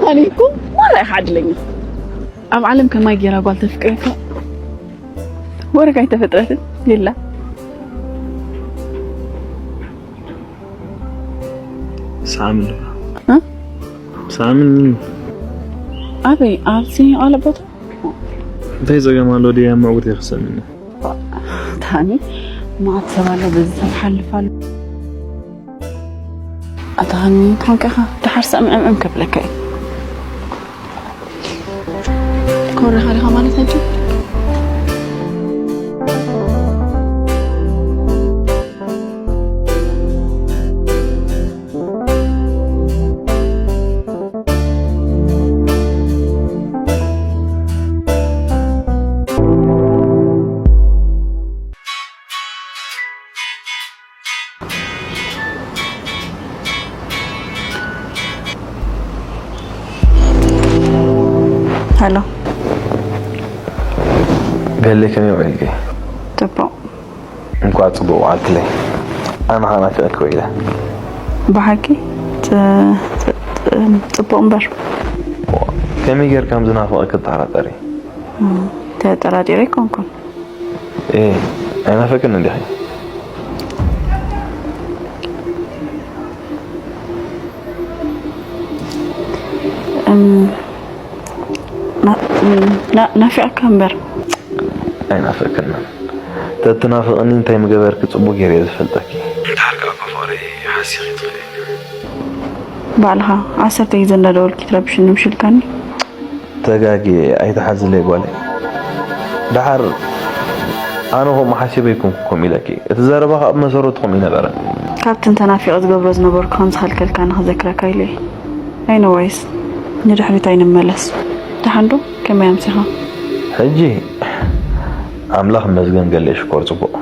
ኣነ እኮ ዋላ ኢኻ ዕድለኛ። ኣብ ዓለም ከማይ ጌራ ጓል ተፍቅረካ ወረካ ኣይተፈጥረትን የላ። ሳምን እ? ሳምን ኣበይ ኣብዚ ኣለቦታ እንታይ ጸገም ኣሎ ድያ ማውት ይኽሰምኒ። ታኒ ማዕት ሰብ ኣሎ በዚ ሰብ ሓልፍ ኣሎ። ኣታ ሃኒ እንኳን ከኻ ድሓር ሰምዕምዕም ከብለካ እዩ። ኮረኻ ዲኻ ማለት ኣጆ? ሄሎ። ገሌ ከመይ ውዒልኪ? ጽቡቕ። እንኳዕ ጽቡቕ ውዓልክለይ። ኣነ ኸኣ ናፊቐኪ ውዒለ። ብሓቂ ጽ- ጽ- ጽ- ጽቡቕ እምበር። ከመይ ጌርካ ከም ዝናፍቐኪ ትጠራጠሪ? ተጠራጢረ ኣይኮንኩን። ኤ ኣይናፈቅን እንዲኺ? እም፣ ና- ና- ናፊቕካ እምበር። ኣይናፈቅን። ተትናፍቕኒ እንታይ ምገበርኪ ጽቡቕ ገይረ ዝፈልጠኪ። እንተሓርካ እኮ ፍቕሪ ሓሲኺ ትኽእሊ። ባዕልኻ ዓሰርተ ግዜ እንዳደወልኪ ትረብሽኒ ምሽልካኒ። ተጋጊ ኣይተሓዝለይ ጓለይ። ደሓር ኣነ ከምኡ ሓሲበ ኣይኮንኩ ከምኡ ኢለኪ። እቲ ዘረባኻ ኣብ መሰረቱ ከምኡ ይነበረ። ካብቲ እንተናፊቐ ዝገብሮ ዝነበርኩ ከም ዝኸልከልካ ንኽዘክረካ ኢለ እየ። ኣይነዋይስ ንድሕሪት ኣይንመለስ። ደሓንዶ ከመይ ኣምሲኻ? ሕጂ ኣምላኽ ይመስገን ገለ ሽኮር ጽቡቕ።